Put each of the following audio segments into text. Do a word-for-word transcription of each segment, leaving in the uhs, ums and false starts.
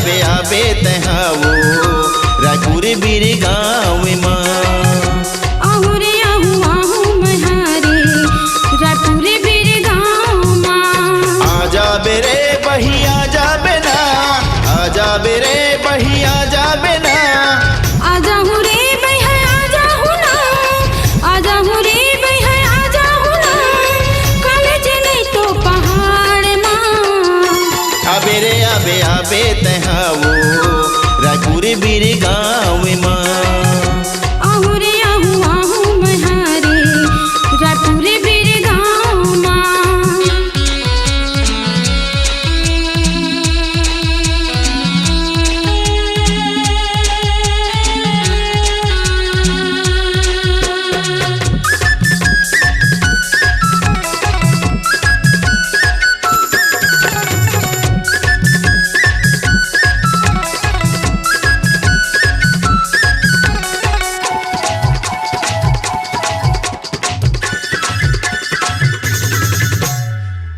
आबे आबे तैं हा वो रायपुर बीर गाँव मा। आहू रे आहू आहू मैं हा रे रायपुर बीर गाँव मा। आ जाबे रे बही आ जाबे ना, आ जाबे रे बही आ जाबे ना। आ जाहूँ रे बही आ जाहूँ ना, आ जाहूँ रे बही आ जाहूँ ना। काले जे नहीं तो पहाड़ मा। आबे रे आबे आबे तैं हा वो रायपुर बीर गाँव मा। आहू रे आहू आहू मैं हा रे रायपुर बीर गाँव मा।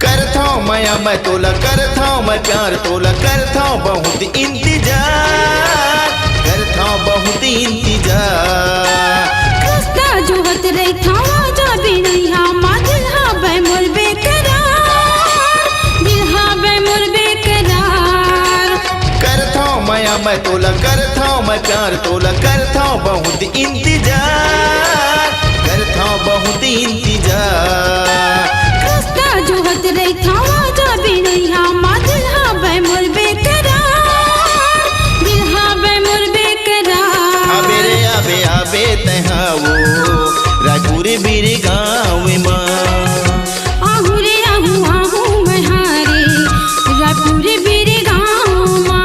करथौं मया मैं तोला, करथौं मैं प्यार तोला, करथौं बहुत इंतजार, करथौं बहुत इंतजार। रस्ता जोहत रहिथौं, आ जाबे नैहा मा, दिल हा बे मोर बेकरार, दिल हा बे मोर बेकरार। करथौं मया मैं तोला, करथौं मैं प्यार तोला, करथौं बहुत इंतजार, करथौं बहुत इंतजार। रस्ता जोहत रहिथौं, आ जाबे नैहा मा, दिल हा बे मोर बेकरार, दिल हा बे मोर बेकरार। आबे रे आबे आबे तैं हा वो रायपुर बीर गाँव मा। आहू रे आहू आहू मैं हा रे रायपुर बीर गाँव मा।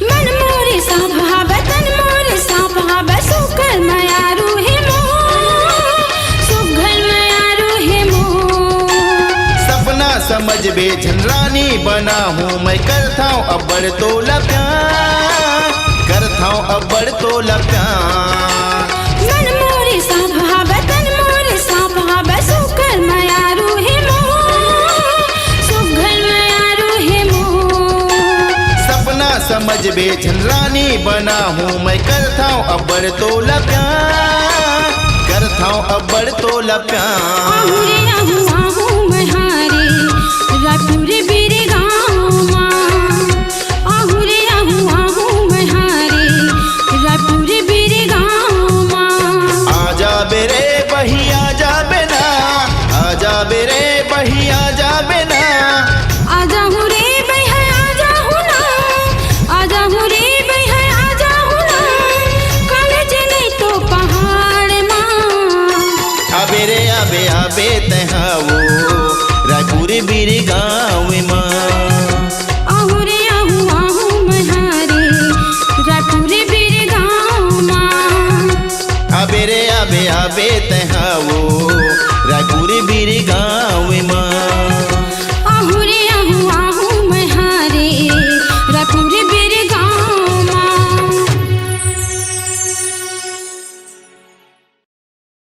मन मोरे सांप हावय, तन मोरे सांप हावय, सुघर मयारू हे मोर, सुघर मयारू हे मोर। सपना समझबे झन रानी बनाहूँ मैं, करथौं अब्बड़ तोला प्यार, करथौं अब्बड़ तोला प्यार। मन मोरे सांप हावय, तन मोरे सांप हावय, सुघर मयारू हे मोर, सुघर मयारू हे मोर। सपना समझबे झन रानी बनाहूँ मैं, करथौं अब्बड़ तोला प्यार, करथौं अब्बड़ तोला प्यार। आहू रे आहू